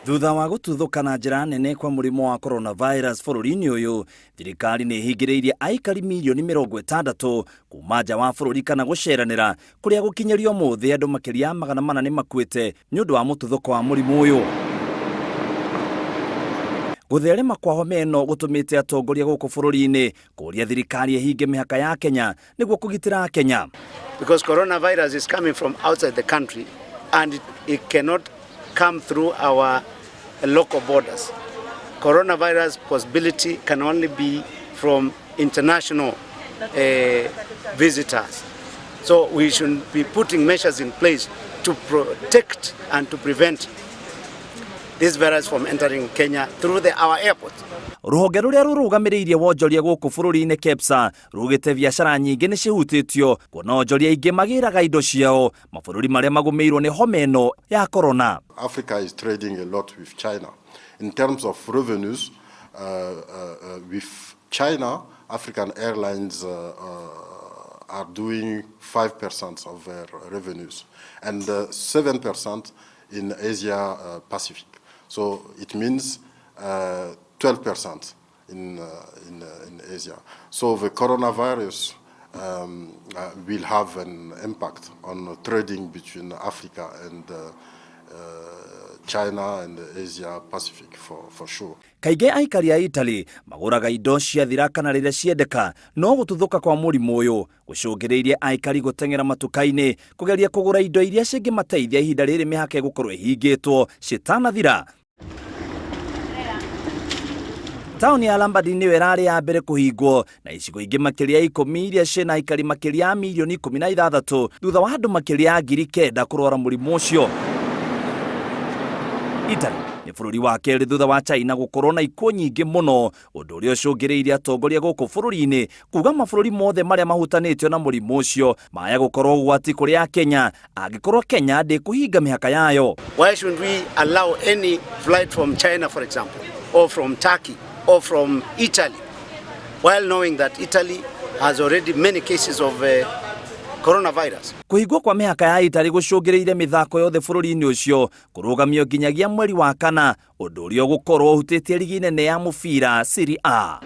Thutha wa gũtuthũka na njĩra nene kwa mũrimũ wa coronavirus bũrũri-inĩ ũyũ, thirikari nĩ ĩhingĩrĩirie aikari mirioni 60 kuma nja wa bũrũri kana gũceranĩra, kũrĩa gũkinyĩria ũmũthĩ andũ makĩria ya 400 nĩ makuĩte nĩ ũndũ wa mũtuthũko wa mũrimũ ũyũ. Gũtherema kwa homa ĩno gũtũmĩte atongoria gũkũ bũrũri-inĩ kũria thirikari ĩhinge mĩhaka ya Kenya nĩguo kũgitĩra Kenya. Because coronavirus is coming from outside the country and it cannot come through our local borders. Coronavirus possibility can only be from international visitors. So we should be putting measures in place to protect and to prevent this virus from entering Kenya through our airport. Rũhonge rũrĩa rũrũgamĩrĩirie wonjoria gũkũ bũrũri-inĩ KEPSA rugĩte biacara nyingĩ nĩ cihutĩtio kuona onjoria aingĩ magĩraga indo ciao mabũrũri marĩa magũmĩirwo nĩ homa ĩno ya corona. Africa is trading a lot with China. In terms of revenues, with China, African airlines are doing 5% of their revenues and 7% in Asia Pacific. So it means 12% in Asia. So the coronavirus will have an impact on trading between Africa and China and Asia Pacific for sure. Kaingĩ aikari a Italy magũraga indo ciathira kana rĩrĩa ciendeka, no gũtuthũka kwa mũrimũ ũyũ gũcũngĩrĩirie aikari gũteng'era matuka-inĩ kũgeria kũgũra indo iria cingĩmateithia ihinda rĩrĩ mĩhaka ĩgũkorwo ĩhingĩtwo citanathira. Taũni ya Lombardy nĩyo ĩrarĩ ya mbere kũhingwo na icigo ingĩ makĩria 10 iria ciĩna aikari makĩria ya mirioni 16 thutha wa andũ makĩria ya 9,000 kũrwara mũrimũ ũcio. Italy nĩ bũrũri wa kerĩ thutha wa China gũkorwo na ikuũ nyingĩ mũno, ũndũ ũrĩa ũcũngĩrĩirie atongoria gũkũ bũrũri-inĩ kuga mabũrũri mothe marĩa mahutanĩtio na mũrimũ ũcio maya gũkorwo ũgwati kũrĩ a Kenya angĩkorwo Kenya ndĩkũhinga mĩhaka yayo. Why should we allow any flight from China, for example, or from Turkey, or from Italy, while knowing that Italy has already many cases of coronavirus? Kũhingwo kwa mĩhaka ya Italy gũcũngĩrĩire mĩthako yothe bũrũri-inĩ ũcio kũrũgamio nginyagia mweri wa kana, ũndũ ũrĩa ũgũkorwo ũhutĩtie ligi nene ya mũbira Serie A.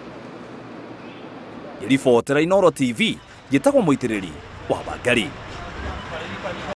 Ngĩribotera Inooro TV, njĩtagwo Mũitĩrĩri wa Wangari.